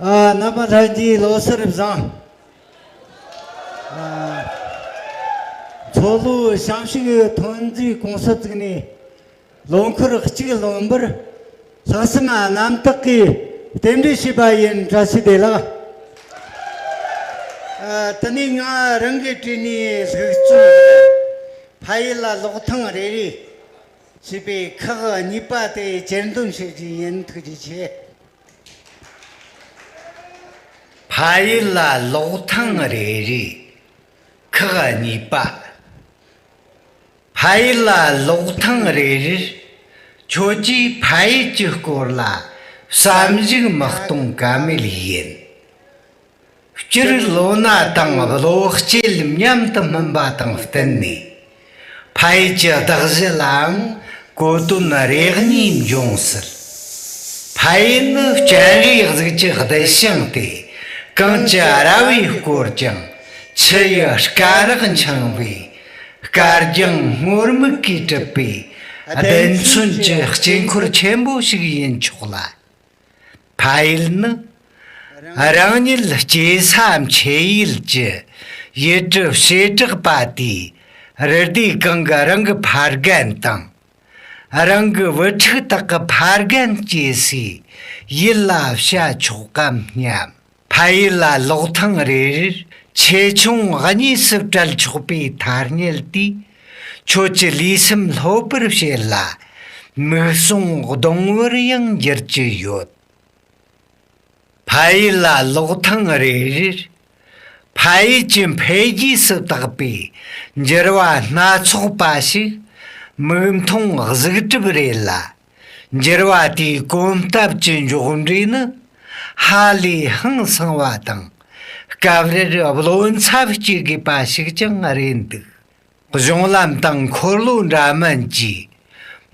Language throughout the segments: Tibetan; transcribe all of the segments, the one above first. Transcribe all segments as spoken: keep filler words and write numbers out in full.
ཨ། རྣམ་པ་ལྷན་རྒྱས་ལོ་གསར་བཟང་། ཨ། མཚོ་ལྷོ་བྱང་ཕྱོགས་ཐོན་རྫས་ཀུང་སི་བཙུགས་ནས་ལོ་འཁོར་གཅིག་ལོན་པར་ལྷག་བསམ་རྣམ་དག་གིས་རྟེན་འབྲེལ་ཞུས་པ་ཡིན། བཀྲ་ཤིས་བདེ་ལེགས། ཨ། དེ་ནས་ང་རང་གི་གྲས་ནས་ལྷུག་རྩོམ་འདི་ཕ་ཡུལ་ལ་ལོག་ཐེངས་རེ་རེ་ཞེས་པའི་ཁག་གཉིས་པ་དེ་གྱེར་འདོན་བྱེད་རྒྱུ་ཡིན། ཐུགས་རྗེ་ཆེ། ཕ་ཡུལ་ལ་ལོག་ཐེངས་རེ་རེ། ཁག་གཉིས་པ། ཕ་ཡུལ་ལ་ལོག་ཐེངས་རེ་རེར། ཁྱོད་ཀྱིས་ཕ་ཡུལ་གྱི་སྐོར་ལ་བསམ་གཞིག་མི་གཏོང་ཀ་མེད་ཡིན། སྤྱིར་ལོ་ན་དང་བློ་སྐྱེད་མཉམ་དུ་སྨིན་པ་དང་བསྟུན་ནས། ཕ་ཡུལ་གྱི་གདགས་གཞི་ལའང་གོ་དོན་རེ་གཉིས་འབྱུང་སྲིད། ཕ་ཡུལ་ནི་སྤྱན་རས་གཟིགས་ཀྱི་གདུལ་ཞིང་སྟེ། གངས་ཀྱི་ར་བས་བསྐོར་ཀྱང་། ཆུ་ཡི་སྐ་རགས་འཆིང་བའི། དཀར་རྒྱང་སྔོ་སྨུག་གིས་གྲུབ་པའི་བདེན་མཚོན་གྱི་དཀྱིལ་འཁོར་ཆེན་པོ་ཞིག་ཡིན་ཆོག་ལ། ཕ་ཡུལ་ནི་རང་ཉིད་སྐྱེས་ས་མཆེད་ཡུལ་གྱི་ཡུལ་གྲུ་བྱེ་བྲག་པ་དེའི་རི་སྡེ་གང་གི་རང་གི་ཕ་རྒན་དང་། རང་གི་བུ་ཕྲུག་དག་གི་ཕ་རྒན་སྐྱེས་སའི་ཡུལ་ལ་བྱ་ཆོག་གམ་སྙམ། ཕ་ཡུལ་ལ་ལོག་ཐེངས་རེ་རེར་ཆེ་ཆུང་གཉིས་སུ་བྲལ་ཆོག་པའི་ཐ་སྙད་དེས་ཁྱོད་ཀྱི་ལུས་སེམས་ལྷོད་པར་བྱེད་ལ། མིག་ཟུང་གདུང་བར་ཡང་འགྱུར་གྱི་ཡོད། ཕ་ཡུལ་ལ་ལོག་ཐེངས་རེ་རེར། ཕ་ཡུལ་གྱི་འཕེལ་རྒྱས་སུ་བཏགས་པའི་འགྱུར་བ་སྣ་ཚོགས་པ་ཞིག་མིག་མཐོང་གཟུགས་གྲུབ་རེད་ལ། འགྱུར་བ་དེའི་གོམ་སྟབས་ཀྱི་མགྱོགས་འགྲོས་ནི་ཧ་ལས་ཧང་སང་བ་དང་། སྐབས་རེར་བློ་འཚབ་སྐྱེ་དགོས་པ་ཞིག་ཀྱང་རེད་འདུག། གཞུང་ལམ་དང་འཁོར་ལོ་འདྲ་མིན་གྱིས་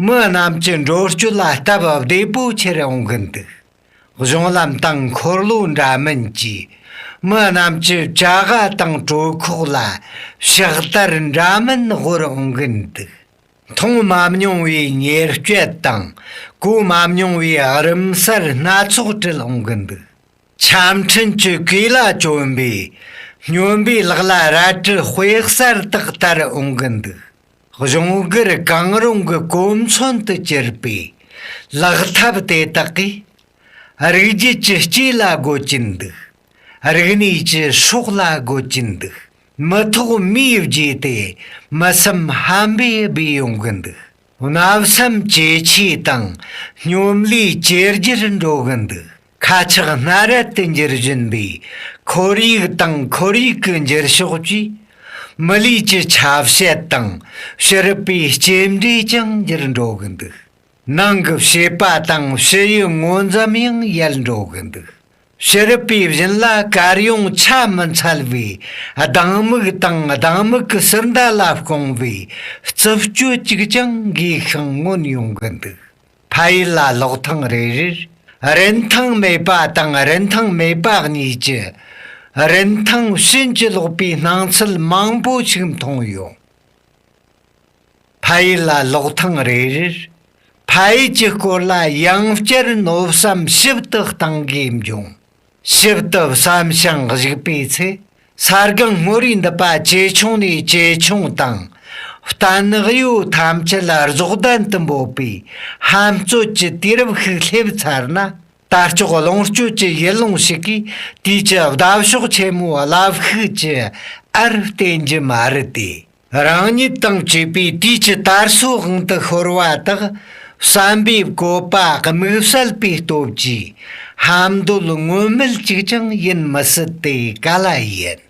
མི་རྣམས་ཀྱི་འགྲོ་སྐྱོད་ལ་སྟབས་བདེ་པོ་ཁྱེར་འོང་གི་འདུག། གཞུང་ལམ་དང་འཁོར་ལོ་འདྲ་མིན་གྱིས་མི་རྣམས་ཀྱི་བྱ་དགའ་དང་གྲོད་ཁོག་ལ་ཕྱག་དར་འདྲ་མིན་དབོར་འོང་གི་འདུག། མཐོང་མ་མྱོང་བའི་ཉེར་སྤྱོད་དང་གོ་མ་མྱོང་བའི་རིམ་གསར་སྣ་ཚོགས་སྤྲད་འོང་གི་འདུག། ཆ་འཕྲིན་གྱི་གོས་ལ་གྱོན་པའི་སྨྱོན་པའི་ལག་ལ་རལ་གྲི་དཔེ་གསར་དག་དར་འོང་གི་འདུག། གཞུང་སྒེར་གང་རུང་གི་གོ་མཚོན་དུ་གྱུར་པའི་ལག་ཐབས་དེ་དག་གིས། རིགས་རྒྱུད་ཀྱི་སྐྱེས་ལ་དགོད་ཀྱིན་འདུག། རིག་གནས་ཀྱི་སྲོག་ལ་དགོད་ཀྱིན་འདུག། མི་ཐོག་མིའི་རྗེས་ཏེ་མི་སེམས་ཧམ་པས་སྦས་ཡོང་གི་འདུག། བརྣབ་སེམས་ཇེ་ཆེ་དང་སྙོམ་ལས་ཇེ་རྒྱས་འགྲོ་གི་འདུག། ཁ་ཆག་སྣ་རལ་དུ་འགྱུར་བཞིན་པའི་ཁོར་ཡུག་དང་ཁོར་ཡུག་གི་འགྱུར་ཕྱོགས་ཀྱིས། མི་ལུས་ཀྱི་ཆ་བྱད་དང་ཕྱི་རབས་པའི་སྐྱེ་འབྲས་ཀྱང་འགྱུར་འགྲོ་གི་འདུག། ནང་གི་བྱེད་པ་དང་ཕྱི་ཡི་ངོ་འཛོམས་ཡང་ཡལ་འགྲོ་གི་འདུག། ཕྱི་རབས་པའི་བཞིན་ལ་དཀར་ཡོང་ཆ་མི་འཚལ་བའི་སྡང་མིག་དང་སྡང་མིག་གི་ཟུར་མདའ་ལ་བརྐོང་བའི་རྩུབ་སྤྱོད་ཅིག་ཀྱང་འགོས་ཤིང་མངོན་ཡོང་གི་འདུག། ཕ་ཡུལ་ལ་ལོག་ཐེངས་རེ་རེར་རིན་ཐང་མེད་པ་དང་རིན་ཐང་མེད་པ་གཉིས་ཀྱི་རིན་ཐང་ཕྱིན་ཅི་ལོག་པའི་སྣང་ཚུལ་མང་པོ་ཞིག་མཐོང་ཡོང་། ཕ་ཡུལ་ལ་ལོག་ཐེངས་རེ་རེར། ཕ་ཡུལ་གྱི་སྐོར་ལ་ཡང་བསྐྱར་མནོ་བསམ་ཞིབ་ཏུ་གཏང་དགོས་འབྱུང་། ཞིབ་ཏུ་བསམ་ཞིང་གཞིགས་པའི་ཚེ། ས་སྒང་སྔོ་རིས་འདི་པ་ཇེ་ཆུང་ནས་ཇེ་ཆུང་དང་། བརྟན་གཡོ་ཐམས་ཅད་ལ་རྫོགས་ལྡན་དུ་འབོད་པའི་ཧམ་རྩོད་ཀྱི་དུས་རབས་ཤིག་སླེབས་ཚར་ན། དར་ལྕོག་ལོངས་སྤྱོད་ཀྱི་ཡུལ་ལུང་ཞིག་གིས་དུས་ཀྱི་ཟླ་ཕྱོགས་ཆེན་མོའི་རླབས་ཤུགས་ཀྱི་ཨར་བརྟེན་རྒྱུ་མ་རེད་དེ། རང་ཉིད་དང་བཅས་པའི་དུས་ཀྱི་དར་སྲོལ་དབང་དུ་ཤོར་བ་དག་བསམ་པའི་བཀོད་པ་དམིགས་བསལ་པའི་སྟོབས་ཀྱིས་ཧམ་འདོད་ངོམ་མེད་ཅིག་ཀྱང་ཡིན་མི་སྲིད་དེ་ག་ལ་ཡིན།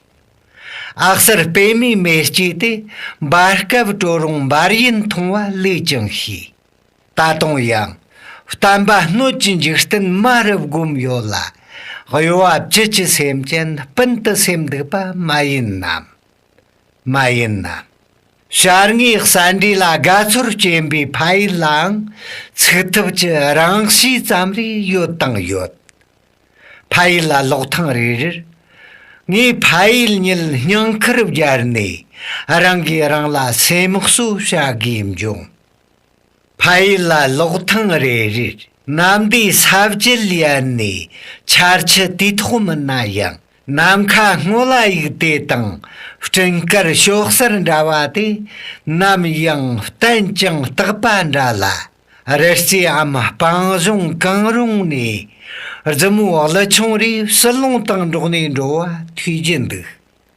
ཨ་གསར་སྤེལ་མའི་མེ་ལྕེ་དེ་འབར་སྐབས་དྲོད་རུང་འབར་ཡུན་ཐུང་བ་ལོས་ཀྱང་ཤེས། ད་དུང་ཡང་བསྟན་པ་སྣོད་ཀྱི་འཇིག་རྟེན་མ་རུ་བསྒོམས་ཡོད་ལ། གཡོ་བ་བཅུད་ཀྱི་སེམས་ཅན་སྤུན་དུ་སེམས་འདུག་པ་མ་ཡིན་ནམ། མ་ཡིན་ན། བྱ་དངོས་གསར་འདྲེས་ལ་དགའ་ཚོར་སྐྱེན་པའི་ཕ་ཡུལ་ལའང་ཚུགས་ཐུབ་ཀྱི་རང་གཤིས་ཙམ་རེ་ཡོད་དང་ཡོད། ཕ་ཡུལ་ལ་ལོག་ཐེངས་རེ་རེར། ངས་ཕ་ཡུལ་ཉིད་སྙིང་ཁར་བརྒྱར་ནས་རང་གིས་རང་ལ་སེམས་གསོ་བྱ་དགོས་འབྱུང་། ཕ་ཡུལ་ལ་ལོག་ཐེངས་རེ་རེར། གནམ་བདེ་ས་བཅད་ཡལ་ནས་ཆར་ཆུ་དུས་ཐོག་མིན་ན་ཡང་། ནམ་མཁའ་སྔོ་ལ་ཡུག་དེ་དང་སྤྲིན་དཀར་ཞོག་སར་འདྲ་བ་དེ། ནམ་ཡང་བརྟན་ཅིང་རྟག་པ་འདྲ་ལ། རི་རྩེའམ་སྤང་གཞོང་གང་རུང་ནས། རྫི་མོ་ཀླུ་ཆུང་རེ་བསིལ་རླུང་དང་འགྲོགས་ནས་འགྲོ་བ་ཐོས་རྒྱུ་འདུག།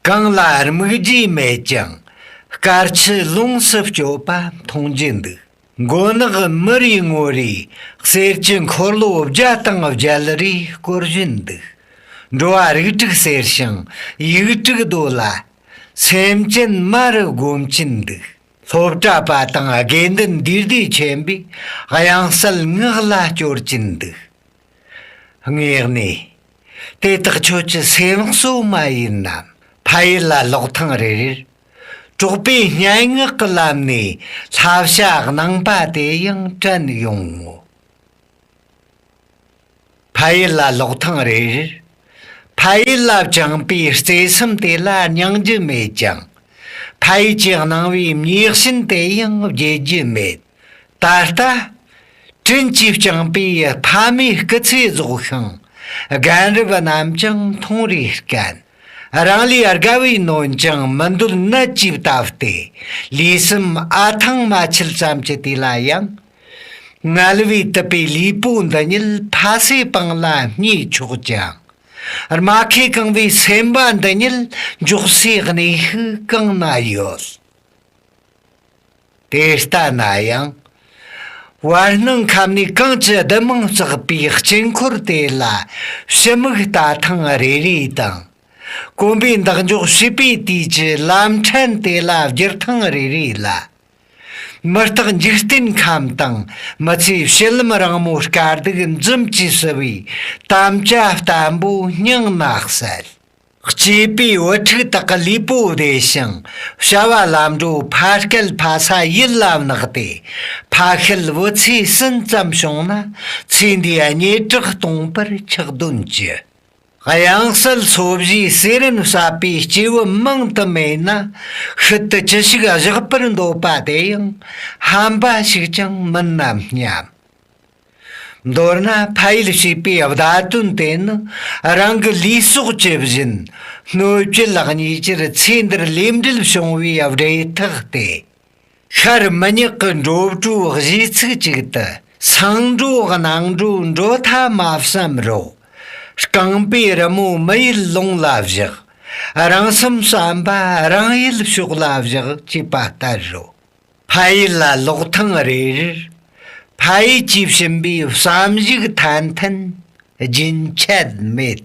གངས་ལ་སྨུག་རྒྱུ་མེད་ཀྱང་། དཀར་ཆུ་ལོངས་སུ་སྤྱོད་པ་མཐོང་རྒྱུ་འདུག། མགོ་ནག་མི་རེ་ངོ་རེ་གསེར་གྱི་འཁོར་ལོ་བརྒྱ་དང་བརྒྱད་རེ་བསྐོར་བཞིན་འདུག། འགྲོ་བ་རིགས་དྲུག་གསེར་ཞིང་ཡིག་དྲུག་རྡོ་ལ། སེམས་ཅན་མ་རུ་སྒོམ་གྱིན་འདུག། སློབ་གྲྭ་པ་དང་དགེ་འདུན་འདུས་སྡེ་ཆེན་པོས་དབྱངས་གསལ་ངག་ལ་སྐྱོར་གྱིན་འདུག། ངེས་ནས། དེ་དག་ཁྱོད་ཀྱི་སེམས་གསོ་མ་ཡིན་ནམ། ཕ་ཡུལ་ལ་ལོག་ཐེངས་རེ་རེར། གྲོགས་པོའི་སྙན་ངག་གི་ལམ་ནས་བསླབ་བྱ་གནང་པ་དེ་ཡང་དྲན་ཡོང་ངོ་། ཕ་ཡུལ་ལ་ལོག་ཐེངས་རེ་རེར། ཕ་ཡུལ་ལ་བཅངས་པའི་བརྩེ་སེམས་དེ་ལ་སྙིང་རྗེ་མེད་ཀྱང་། ཕ་ཡུལ་གྱིས་གནང་བའི་མཉེས་གཤིན་དེ་ཡང་བརྗེད་རྒྱུ་མེད། ད་ལྟ། དྲིན་གྱིས་བསྐྱངས་པའི་ཕ་མའི་སྐུ་ཚེ་རྫོགས་ཤིང་། རྒན་རབས་རྣམས་ཀྱང་མཐོང་རེ་དཀའ། རང་ལས་དགའ་བའི་ནོན་ཀྱང་མི་འདོད་ནད་ཀྱིས་བཏབ་སྟེ། ལུས་སེམས་ཨ་ཐང་མ་ཆད་ཙམ་གྱི་དུས་ལ་ཡང་། ངལ་བས་དུབ་པའི་ལུས་པོ་འདི་ཉིད་ཕ་སའི་པང་ལ་བསྙེས་ཆོག་ཀྱང་། རྨ་ཁས་གང་བའི་སེམས་པ་འདི་ཉིད་འཇོག་སའི་གནས་ཤིག་གང་ན་ཡོད། དེ་ལྟ་ན་ཡང་། བར་སྣང་ཁམས་ནས་གངས་ཀྱི་ལྡུམ་མང་བརྩེགས་པའི་དཀྱིལ་འཁོར་དེ་ལ་ཕྱི་མིག་ལྟ་ཐེངས་རེ་རེ་དང་། གོམ་པའི་འདེགས་འཇོག་བྱིས་པའི་དུས་ཀྱི་ལམ་ཕྲན་དེ་ལ་བསྒྱུར་ཐེངས་རེ་རེ་ལ། མི་རྟག་འཇིག་རྟེན་ཁམས་དང་མི་ཚེའི་བྱེད་ལམ་རིང་མོ་དཀའ་སྡུག་འཛུམ་གྱིས་བསུ་བའི་དམ་བཅའ་བརྟན་པོ་སྙིང་ན་གསལ། གཅེས་པའི་བུ་ཕྲུག་དག་གི་ལུས་པོ་བདེ་ཞིང་བྱ་བ་ལམ་འགྲོ་ཕ་སྐད་ཕ་ས་ཡིད་ལ་བརྣག་སྟེ། ཕ་ཤུལ་བུ་ཚའི་སུན་ཙམ་བྱུང་ན་ཚེ་འདིའི་སྙེད་གྲགས་སྟོང་པར་ཆགས་དོན་ཅི། དབྱངས་གསལ་འཚོ་བཞིའི་གསེར་རིན་གསབ་པའི་སྐྱེས་བུ་མང་དུ་མེད་ན། ཤུལ་དུ་ཅི་ཞིག་བཞག་པར་འདོད་པ་དེ་ཡང་ཧམ་པ་ཞིག་ཀྱང་མིན་ནམ་སྙམ། མདོར་ན་ཕ་ཡུལ་ཞེས་པའི་བརྡ་དོན་དེ་ནི་རང་གི་ལུས་སྲོག་ཇི་བཞིན་སྣོད་བཅུད་གཉིས་ཆར་ཚེ་འདིར་ལས་འབྲེལ་བྱུང་བའི་སྦྲེལ་ཐག་སྟེ། ཤར་མི་ཉག་གི་འགྲོ་བྲོའི་གཞས་ཚིག་ཅིག་ཏུ། སང་འགྲོ་གནངས་འགྲོ་འགྲོ་ཐབས་མ་བསམ་རོགས། རྐང་པའི་རི་མོ་མི་ཡུལ་ལུང་ལ་བཞག། རང་སེམས་བསམ་པ་རང་ཡུལ་ཕྱོགས་ལ་བཞག་ཅེས་པ་ལྟར་རོ། ཕ་ཡུལ་ལ་ལོག་ཐེངས་རེ་རེར། ཕ་ཡུལ་གྱིས་བྱིན་པའི་བསམ་གཞིག་ཐན་ཐན་རྒྱུན་ཆད་མེད།